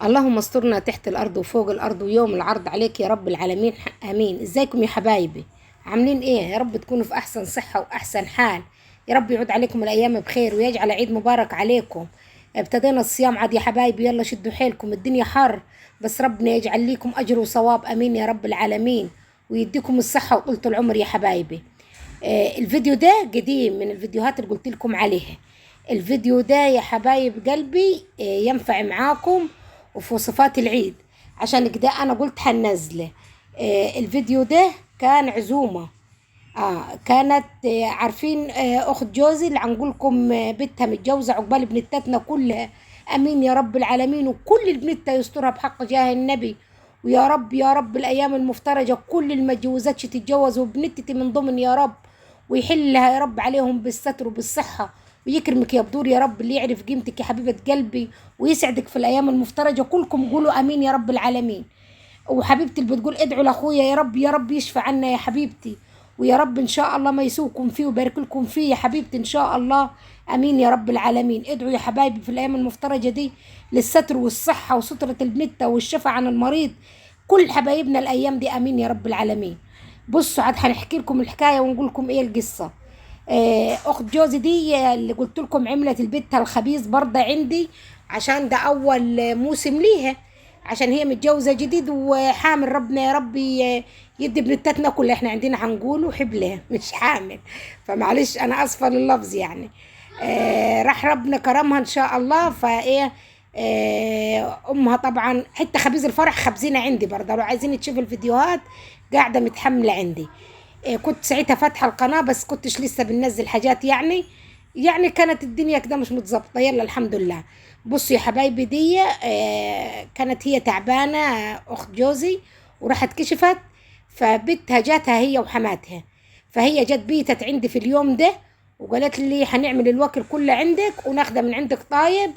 اللهم استرنا تحت الارض وفوق الارض ويوم العرض عليك يا رب العالمين، امين. ازيكم يا حبايبي؟ عاملين ايه؟ يا رب تكونوا في احسن صحة واحسن حال، يا رب يعود عليكم الايام بخير ويجعل عيد مبارك عليكم. ابتدينا الصيام عاد يا حبايبي، يلا شدوا حيلكم، الدنيا حر، بس ربنا يجعل ليكم اجر وصواب، امين يا رب العالمين، ويديكم الصحة وطولة العمر يا حبايبي. الفيديو ده قديم من الفيديوهات اللي قلت لكم عليها. الفيديو ده يا حبايب قلبي ينفع معاكم وفي وصفات العيد، عشان كده انا قلت هنزله. الفيديو ده كان عزومة، كانت عارفين، اخت جوزي اللي عنقولكم، بنتها متجوزة، عقبال بنتاتنا كلها، امين يا رب العالمين، وكل البنت يسترها بحق جاه النبي، ويا رب يا رب الايام المفترجة كل المتجوزاتش تتجوز وبنتتي من ضمن يا رب، ويحلها يا رب عليهم بالستر وبالصحة، ويكرمك يا بدور يا رب اللي يعرف قيمتك يا حبيبة قلبي، ويسعدك في الأيام المفترجة. كلكم قولوا أمين يا رب العالمين. وحبيبتي اللي بتقول ادعوا لأخويا يا رب يا رب يشفى عنا يا حبيبتي، ويا رب إن شاء الله ما يسوكم فيه ويبارك لكم فيه يا حبيبتي إن شاء الله، أمين يا رب العالمين. ادعوا يا حبايبي في الأيام المفترجة دي للستر والصحة وسترة البنتة والشفاء عن المريض، كل حبايبنا الأيام دي، أمين يا رب العالمين. بصوا عاد هنحكي لكم الحكاية ونقول لكم إيه القصة. اخت جوزي دي اللي قلت لكم عملت البيت الخبيز برضه عندي، عشان ده اول موسم ليها، عشان هي متجوزة جديد وحامل، ربنا يا رب يدي بنتاتنا كلها، احنا عندنا هنقوله حبلة مش حامل، فمعلش انا اسفه لللفظ يعني. راح ربنا كرمها ان شاء الله. فايه امها طبعا حتى خبيز الفرح خبزينه عندي برضه، لو عايزين تشوفوا الفيديوهات قاعدة متحملة عندي. كنت ساعتها فاتحة القناة بس كنتش لسه بننزل حاجات، يعني كانت الدنيا كده مش متظبطه، يلا الحمد لله. بصوا يا حبايبي دي كانت هي تعبانة، اخت جوزي، وراحت كشفت، فبنتها جاتها هي وحماتها، فهي جت بيتت عندي في اليوم ده وقالت لي هنعمل الوكل كله عندك وناخده من عندك طايب،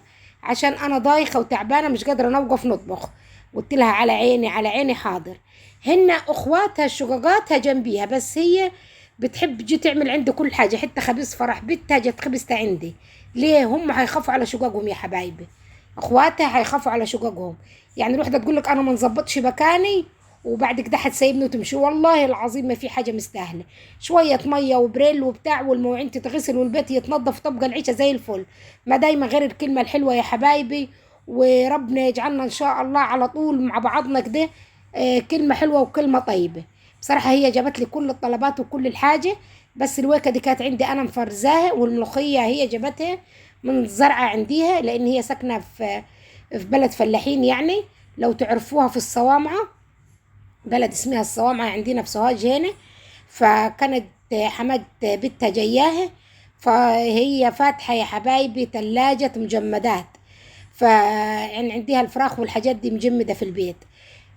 عشان انا ضايخه وتعبانه مش قادرة نوقف نطبخ. قلت لها على عيني على عيني حاضر. هن اخواتها الشقاقاتها جنبيها، بس هي بتحب جي تعمل عندي كل حاجة، حتى خبيز فرح بنتها جت خبزتها عندي. ليه؟ هم هيخافوا على شقاقهم يا حبايبي، اخواتها هيخافوا على شقاقهم. يعني الوحدة تقول لك انا ما نظبطش مكاني وبعد كده هتسيبني وتمشي، والله العظيم ما في حاجة مستاهلة، شوية مية وبريل وبتاع، والمواعين تتغسل والبيت يتنظف، طبقه العيشة زي الفل. ما دايما غير الكلمة الحلوة يا حبايبي، وربنا يجعلنا ان شاء الله على طول مع بعضنا كده، كلمة حلوة وكلمه طيبة. بصراحة هي جابت لي كل الطلبات وكل الحاجة، بس الويكه دي كانت عندي انا مفرزاها، والملوخيه هي جابتها من الزرعه عنديها، لان هي ساكنة في بلد فلاحين، يعني لو تعرفوها في الصوامعه، بلد اسمها الصوامعه عندنا في سوهاج هنا. فكانت حماد بنتها جاياها، فهي فاتحة يا حبايبي تلاجة مجمدات، فيعني عندها الفراخ والحاجات دي مجمده في البيت.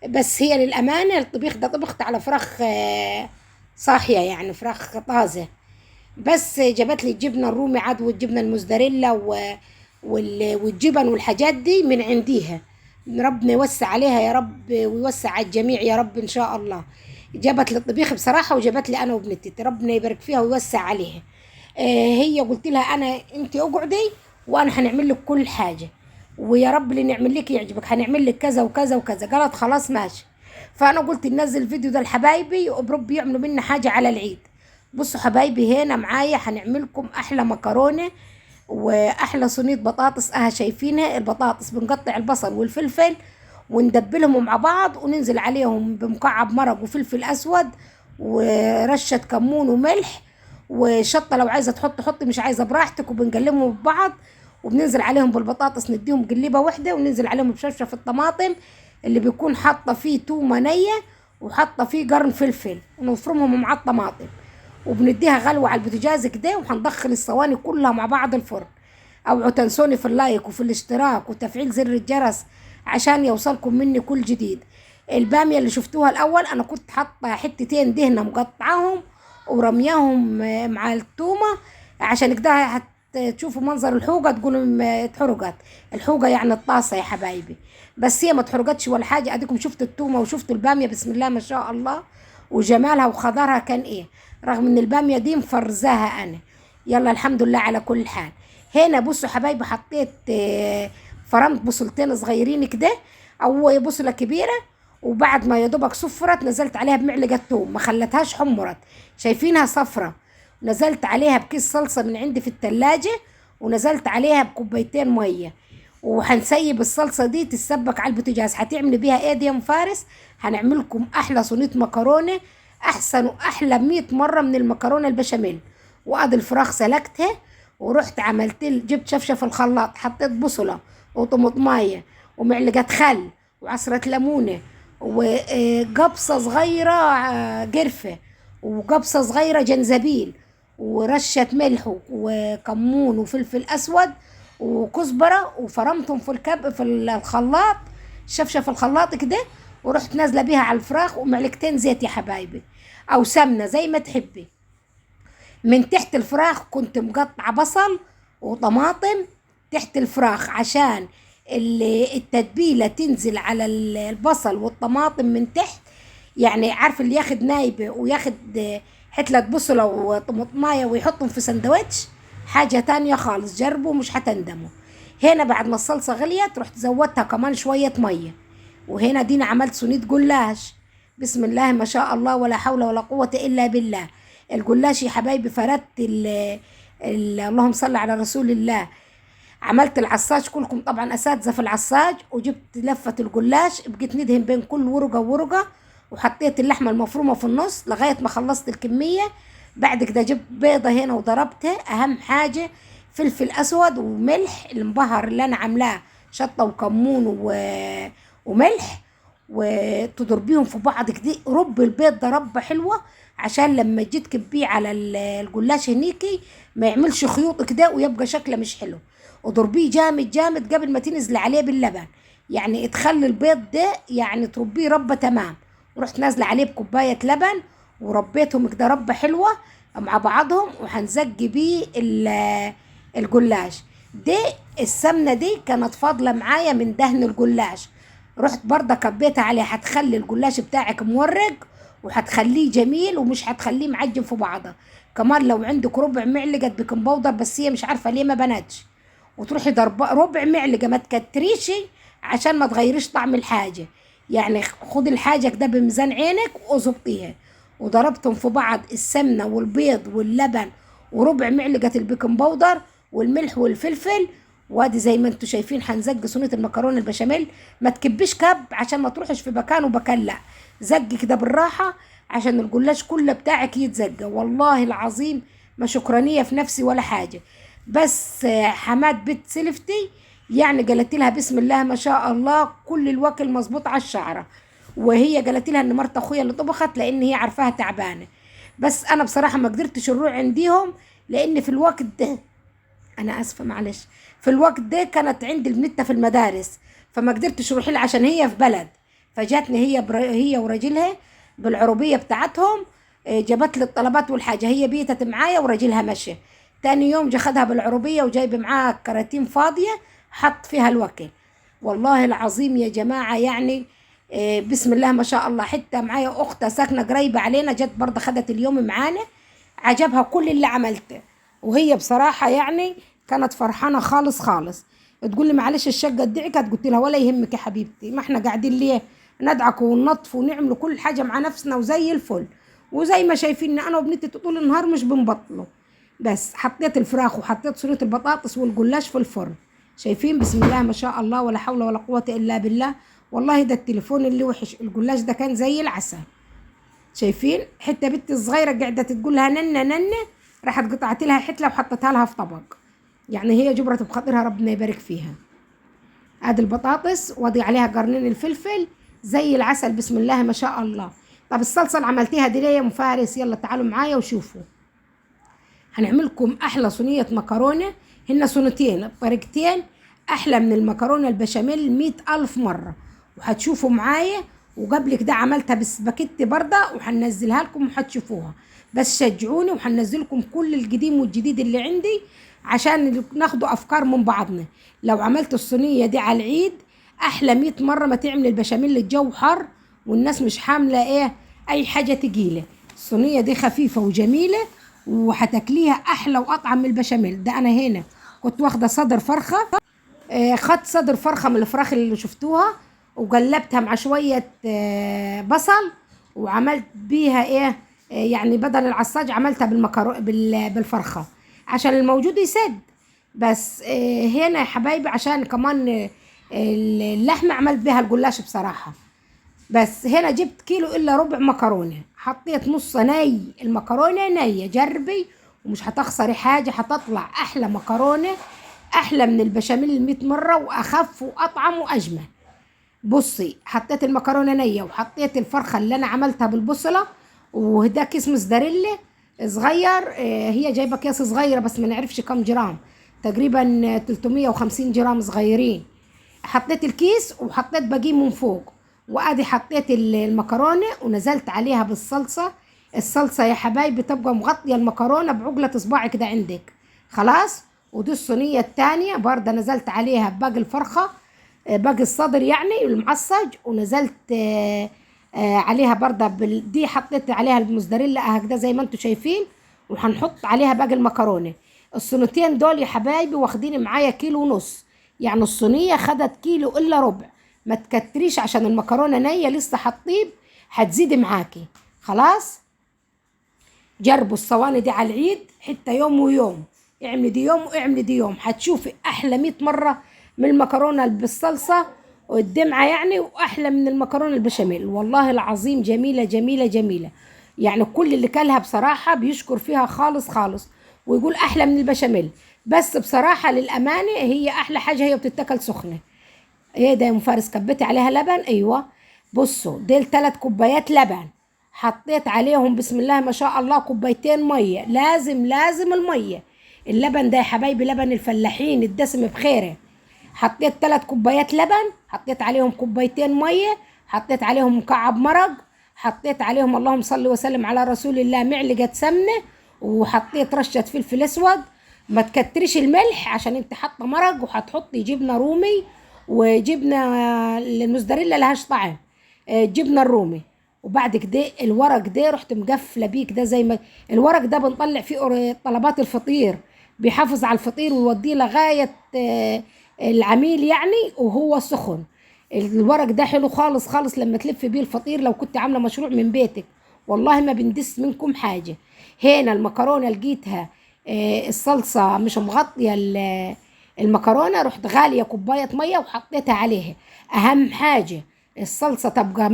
بس هي للأمانة الطبيخ ده طبخت على فراخ صاحية، يعني فراخ طازة، بس جابت لي الجبنة الرومي عاد والجبنة الموزاريلا والجبن والحاجات دي من عنديها. ربنا يوسع عليها يا رب ويوسع على الجميع يا رب إن شاء الله. جابت لي الطبيخ بصراحة، وجابت لي أنا وبنتي، ربنا يبارك فيها ويوسع عليها. هي قلت لها أنا أنت اقعدي وأنا هنعمل لك كل حاجة، ويا رب اللي نعمل لك يعجبك، هنعمل لك كذا وكذا وكذا. قالت خلاص ماشي. فانا قلت ننزل الفيديو ده لحبايبي وبرب يعملوا منا حاجة على العيد. بصوا حبايبي هنا معايا هنعمل لكم احلى مكرونه واحلى صينية بطاطس. شايفينها البطاطس، بنقطع البصل والفلفل وندبلهم مع بعض، وننزل عليهم بمكعب مرق وفلفل اسود ورشه كمون وملح وشطه، لو عايزه تحط حطي، مش عايزه براحتك، وبنقلبهم ببعض، وبننزل عليهم بالبطاطس نديهم قليبه واحدة، وننزل عليهم بشفشف الطماطم اللي بيكون حاطه فيه تومة نيه وحاطه فيه قرن فلفل، ونفرمهم مع الطماطم، وبنديها غلوه على البوتاجاز كده، وهندخل الصواني كلها مع بعض الفرن. اوعوا تنسوني في ال like وفي الاشتراك وتفعيل زر الجرس عشان يوصلكم مني كل جديد. الباميه اللي شفتوها الاول انا كنت حاطه حتتين دهنه مقطعاهم ورمياهم مع التومه، عشان كده تشوفوا منظر الحوجه تقولوا اتحرقت الحوجه، يعني الطاسه يا حبايبي، بس هي ما اتحرقتش ولا حاجة. اديكم شفتوا التومه وشفتوا الباميه، بسم الله ما شاء الله، وجمالها وخضرها كان ايه، رغم ان الباميه دي مفرزاها انا. يلا الحمد لله على كل حال. هنا بصوا حبايبي حطيت فرمت بصلتين صغيرين كده او بصله كبيرة، وبعد ما يا دوبك صفرت نزلت عليها بمعلقه توم، ما خلتهاش حمرت، شايفينها صفرة. نزلت عليها بكيس صلصه من عندي في التلاجة، ونزلت عليها بكوبايتين مية، وهنسيب الصلصه دي تتسبك على البوتاجاز. هتعملي بيها ايه دي يا ام فارس؟ هنعمل لكم احلى صينية مكرونه، احسن واحلى 100 مرة من المكرونه البشاميل. وادي الفراخ سلكتها ورحت عملت، جبت شفشف الخلاط، حطيت بصله وطماطمايه ومعلقة خل وعصره ليمونه وقبصه صغيرة قرفه وقبصه صغيرة جنزبيل ورشه ملح وكمون وفلفل اسود وكزبره، وفرمتهم في الكب في الخلاط، شفشف الخلاط كده، ورحت نازله بيها على الفراخ، ومعلقتين زيت يا حبايبي او سمنه زي ما تحبي. من تحت الفراخ كنت مقطعه بصل وطماطم تحت الفراخ عشان التتبيله تنزل على البصل والطماطم من تحت، يعني عارف اللي ياخد نايبه وياخد حتله بصله وطماطمايه ويحطهم في سندوتش، حاجة تانية خالص. جربوا مش هتندموا. هنا بعد ما الصلصه غليت رحت زودتها كمان شوية مية، وهنا دينا عملت صينية جلاش. بسم الله ما شاء الله ولا حول ولا قوة الا بالله. الجلاش يا حبايبي فردت اللهم صل على رسول الله، عملت العصاج، كلكم طبعا اساتذة في العصاج، وجبت لفه الجلاش بقيت ندهن بين كل ورقة وورقة، وحطيت اللحمة المفرومه في النص لغاية ما خلصت الكمية. بعد كده جبت بيضة هنا وضربتها، اهم حاجة فلفل اسود وملح المبهر اللي انا عاملاه، شطه وكمون وملح، وتضربيهم في بعض كده. رب البيض ده ربه حلوة عشان لما تجي تكبيه على الجلاش هنيكي ما يعملش خيوط كده ويبقى شكله مش حلو. وضربيه جامد جامد قبل ما تنزل عليه باللبن، يعني تخلي البيض ده يعني تربيه ربه تمام. ورحت نازله عليه بكوبايه لبن وربيتهم كده ربه حلوة مع بعضهم، وهنزج بيه الجلاش. دي السمنة دي كانت فاضلة معايا من دهن الجلاش، رحت برضه كبيتها عليه. هتخلي الجلاش بتاعك مورق وهتخليه جميل ومش هتخليه معجن في بعضه. كمان لو عندك ربع معلقه baking powder، بس هي مش عارفه ليه ما بنتش، وتروحي ضربه ربع معلقه، ما تكتريش عشان ما تغيريش طعم الحاجة، يعني خدي الحاجة كده بميزان عينك وظبطيها. وضربتهم في بعض السمنة والبيض واللبن وربع معلقه ال baking powder والملح والفلفل. وادي زي ما انتم شايفين هنزج صينية المكرونه البشاميل. ما تكبيش كب عشان ما تروحش في مكان ومكان، لا زج كده بالراحة عشان الجلاش كله بتاعك يتزج. والله العظيم ما شكرانيه في نفسي ولا حاجة، بس حماد بنت سلفتي يعني قالت لها بسم الله ما شاء الله كل الوكل مظبوط على الشعرة، وهي قالت لها ان مرت اخويا اللي طبخت لان هي عارفاها تعبانة. بس انا بصراحة ما قدرتش نروح عنديهم لان في الوقت ده، انا اسفه معلش، في الوقت ده كانت عندي البنت في المدارس، فما قدرتش اروح لها عشان هي في بلد. فجاتني هي وراجلها بالعربية بتاعتهم، جابت لي الطلبات والحاجة، هي بيتت معايا وراجلها مشي. تاني يوم جا خدها بالعربية وجايب معاها كراتين فاضية حط فيها الوكل. والله العظيم يا جماعة يعني بسم الله ما شاء الله. حتى معايا اختها ساكنة قريبه علينا، جت برضه خدت اليوم معانا، عجبها كل اللي عملته، وهي بصراحة يعني كانت فرحانة خالص خالص. تقول لي معلش الشقة ادعكت، قلت لها ولا يهمك يا حبيبتي، ما احنا قاعدين ليه ندعك وننطف ونعمل كل حاجة مع نفسنا وزي الفل، وزي ما شايفين انا وبنتي طول النهار مش بنبطله. بس حطيت الفراخ وحطيت صينية البطاطس والجلاش في الفرن، شايفين بسم الله ما شاء الله ولا حول ولا قوة الا بالله. والله ده التليفون اللي وحش، الجلاش ده كان زي العسل. شايفين حتى بنتي الصغيرة قاعدة تقول لها ننه ننه، راحت قطعت لها حتله وحطتها لها في طبق، يعني هي جبرت بخاطرها ربنا يبارك فيها. ادي البطاطس وادي عليها قرنين الفلفل زي العسل بسم الله ما شاء الله. طب الصلصه اللي عملتيها دي ليه يا ام فارس؟ يلا تعالوا معايا وشوفوا. هنعمل لكم احلى صينية مكرونه، هن صينيتين بطريقتين احلى من المكرونه البشاميل 100,000 مرة، وهتشوفوا معايا. وقبل كده عملتها بالسباكيتي برضه وهنزلها لكم وهتشوفوها، بس شجعوني وهنزل لكم كل القديم والجديد اللي عندي عشان ناخدوا افكار من بعضنا. لو عملت الصينية دي على العيد احلى 100 مرة ما تعمل البشاميل، الجو حر والناس مش حامله ايه اي حاجة تقيلة. الصينية دي خفيفة وجميلة وهتاكليها احلى واطعم من البشاميل. ده انا هنا كنت واخده صدر فرخة خدت صدر فرخة من الفراخ اللي شفتوها وقلبتها مع شوية بصل، وعملت بيها ايه، يعني بدل العصاج عملتها بالفرخه عشان الموجود يسد. بس هنا يا حبايبي عشان كمان اللحمة عملت بيها الجلاش بصراحة. بس هنا جبت كيلو الا ربع مكرونه، حطيت نص ني المكرونه نيه، جربي ومش هتخسري حاجة، هتطلع احلى مكرونه، احلى من البشاميل 100 مرة، واخف واطعم واجمل. بصي حطيت المكرونه نيه وحطيت الفرخه اللي انا عملتها بالبصله، وده كيس موزاريلا صغير، هي جايبه كيس صغيرة بس ما نعرفش كم جرام، تقريبا 350 جرام صغيرين. حطيت الكيس وحطيت باقية من فوق، وادي حطيت المكرونه ونزلت عليها بالصلصه. الصلصه يا حبايبي تبقى مغطيه المكرونه بعقله اصبعك كده عندك، خلاص. ودي الصينية الثانية برضه نزلت عليها باقي الفرخه، باقي الصدر يعني المعصج، ونزلت عليها برضه دي حطيت عليها الموزاريلا هكذا زي ما انتم شايفين، وهنحط عليها باقي المكرونه. الصينيتين دول يا حبايبي واخدين معايا كيلو ونص، يعني الصينية خدت كيلو الا ربع. ما تكتريش عشان المكرونه نيه لسه هتطيب، هتزيد معاكي. خلاص جربوا الصواني دي على العيد، حتى يوم ويوم، اعملي دي يوم واعملي دي يوم، هتشوفي احلى 100 مرة من المكرونه بالصلصه والدمعه يعني، واحلى من المكرونه البشاميل. والله العظيم جميلة جميلة جميلة، يعني كل اللي كلها بصراحة بيشكر فيها خالص خالص ويقول احلى من البشاميل. بس بصراحة للامانة هي احلى حاجة، هي بتتاكل سخنة. ايه ده يا ام فارس كبيتي عليها لبن؟ ايوه. بصوا ديل 3 كوبايات لبن، حطيت عليهم بسم الله ما شاء الله كوبايتين مية، لازم لازم المية. اللبن ده يا حبايبي لبن الفلاحين الدسم بخيره. حطيت 3 كوبايات لبن، حطيت عليهم كوبايتين مية، حطيت عليهم مكعب مرق، حطيت عليهم اللهم صل وسلم على رسول الله معلقه سمنه، وحطيت رشه فلفل اسود. ما تكتريش الملح عشان انت حاطه مرق، وهتحطي جبنه رومي وجبنه الموزاريلا لهاش طعم، جبنه الرومي. وبعد كده الورق ده رحت مقفلة بيه كده، زي ما الورق ده بنطلع فيه طلبات الفطير، بيحافظ على الفطير ويوديه لغاية العميل يعني وهو سخن. الورق ده حلو خالص خالص لما تلف بيه الفطير لو كنت عامله مشروع من بيتك، والله ما بندس منكم حاجة. هنا المكرونه لقيتها الصلصه مش مغطيه المكرونه، رحت غالية كوباية مية وحطيتها عليها. اهم حاجة الصلصه تبقى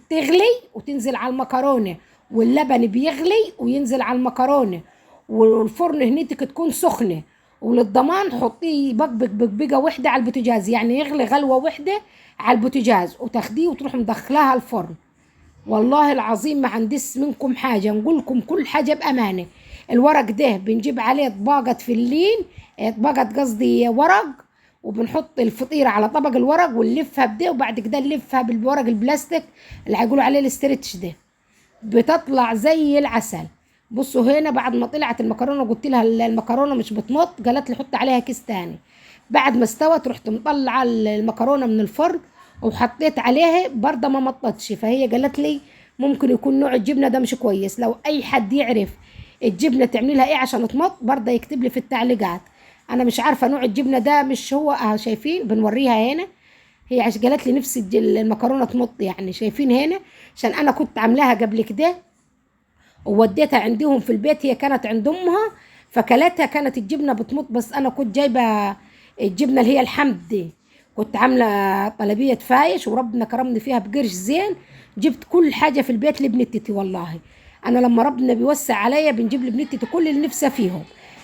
تغلي وتنزل على المكرونه، واللبن بيغلي وينزل على المكرونه، والفرن هنيتك تكون سخنة. وللضمان حطيه بقبق بقبقه وحده على البوتاجاز، يعني يغلي غلوه وحده على البوتاجاز، وتاخديه وتروح مدخلاها الفرن. والله العظيم ما عندس منكم حاجة، نقول لكم كل حاجة بامانه. الورق ده بنجيب عليه طباقه فلين، طباقه قصدي ورق، وبنحط الفطيره على طبق الورق ونلفها بده، وبعد كده نلفها بالورق البلاستيك اللي هيقولوا عليه ال stretch ده، بتطلع زي العسل. بصوا هنا بعد ما طلعت المكرونه قلت لها المكرونه مش بتمط، قالت لي حط عليها كيس تاني. بعد ما استوت رحت مطلعه المكرونه من الفرن وحطيت عليها برضه ما مطتش، فهي قالت لي ممكن يكون نوع الجبنة ده مش كويس. لو اي حد يعرف الجبنة تعملي لها ايه عشان تمط برضه يكتب لي في التعليقات. انا مش عارفه نوع الجبنة ده مش هو، اهو شايفين بنوريها هنا، هي عشان قالت لي نفسي المكرونه تمط يعني، شايفين هنا عشان انا كنت عاملاها قبل كده ووديتها عندهم في البيت، هي كانت عند امها فكلتها، كانت الجبنة بتمط، بس انا كنت جايبه الجبنة اللي هي الحمد دي، كنت عامله طلبية فايش وربنا كرمني فيها بقرش زين، جبت كل حاجة في البيت لابنتي. والله انا لما ربنا بيوسع عليا بنجيب لابنتي كل اللي نفسها فيهم،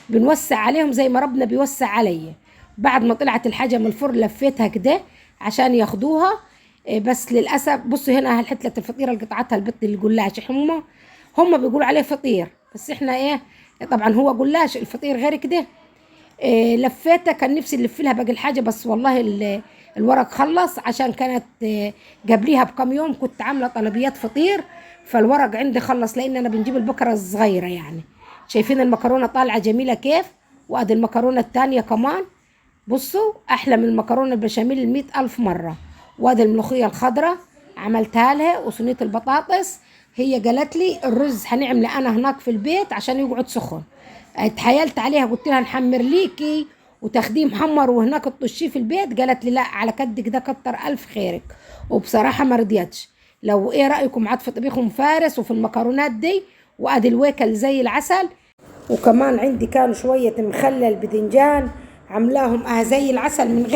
بنوسع عليهم زي ما ربنا بيوسع عليا. بعد ما طلعت الحاجة من الفرن لفيتها كده عشان ياخدوها، بس للاسف بصوا هنا الحتله الفطيره اللي قطعتها البت الجلاش، هم بيقولوا عليه فطير بس احنا ايه طبعا هو جلاش، الفطير غير كده. إيه لفيتها، كان نفسي نلف لها باقي الحاجة بس والله الورق خلص، عشان كانت قبليها بكم يوم كنت عامله طلبيات فطير، فالورق عندي خلص لان انا بنجيب البكرة الصغيرة يعني. شايفين المكرونه طالعه جميلة كيف، وادي المكرونه الثانية كمان، بصوا احلى من المكرونه البشاميل 100,000 مرة. وادي الملوخية الخضراء عملتها لها، وصينيه البطاطس. هي قالت لي الرز هنعمله انا هناك في البيت عشان يقعد سخن، اتحايلت عليها قلت لها نحمر ليكي وتاخديه محمر وهناك تطشيه في البيت. قالت لي لا على كدك ده كتر الف خيرك، وبصراحة ما رضيتش. لو ايه رايكم عاد في طبيخ ام فارس وفي المكرونات دي؟ وادي الويكل زي العسل. وكمان عندي كان شوية مخلل بدنجان عاملاهم زي العسل من غير.